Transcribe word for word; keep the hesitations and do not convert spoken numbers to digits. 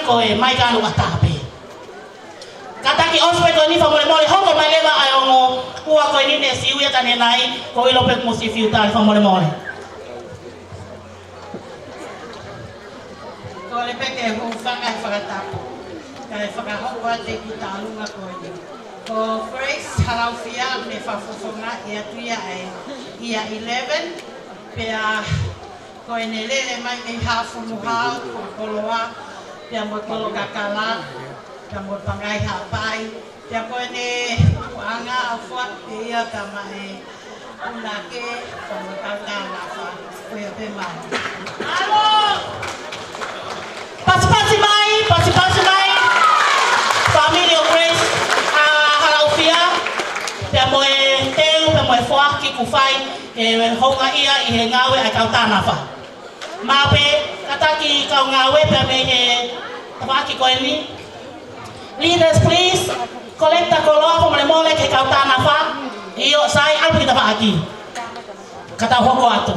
ko e mai kanu ka tape. Kātaki ʻosi pē ko eni fakamolemole, hoko mai leva ʻa e ongo ua ko eni ne siu ia tane nai, ko ilo pē mo si fiu tali fakamolemole. Ko le pē ke hūfanga he fakatapu, kae fakahoko atu e kiʻi tālunga ko eni. Ko Grace Halaufia ne fakafofongaʻi atu ia ʻe ia eleven, pea ko ʻene lele mai mei Haʻafunuhau, ko e koloa, pea mo e kolo kakala, pea mo e pangai hapai, pea ko ʻene anga ʻa fua pē ia tama e una ke, pea mo e kau tanafa, ko ia pē mai. Pasipasi mai, pasipasi mai. Family of Grace, ʻa Halaufia, pea mo e teu, pea mo e foaki kuo fai, ke houngaʻia ʻi he ngāue ʻa e kau tanafa. Maʻu pē, kātaki kau ngāue pea mei he tafaʻaki ko eni. Leaders, please, collect the koloa fakamolemole ki he kau tanafa. ʻIo, sai, ʻalu ki tafaʻaki. Ka tau hoko atu.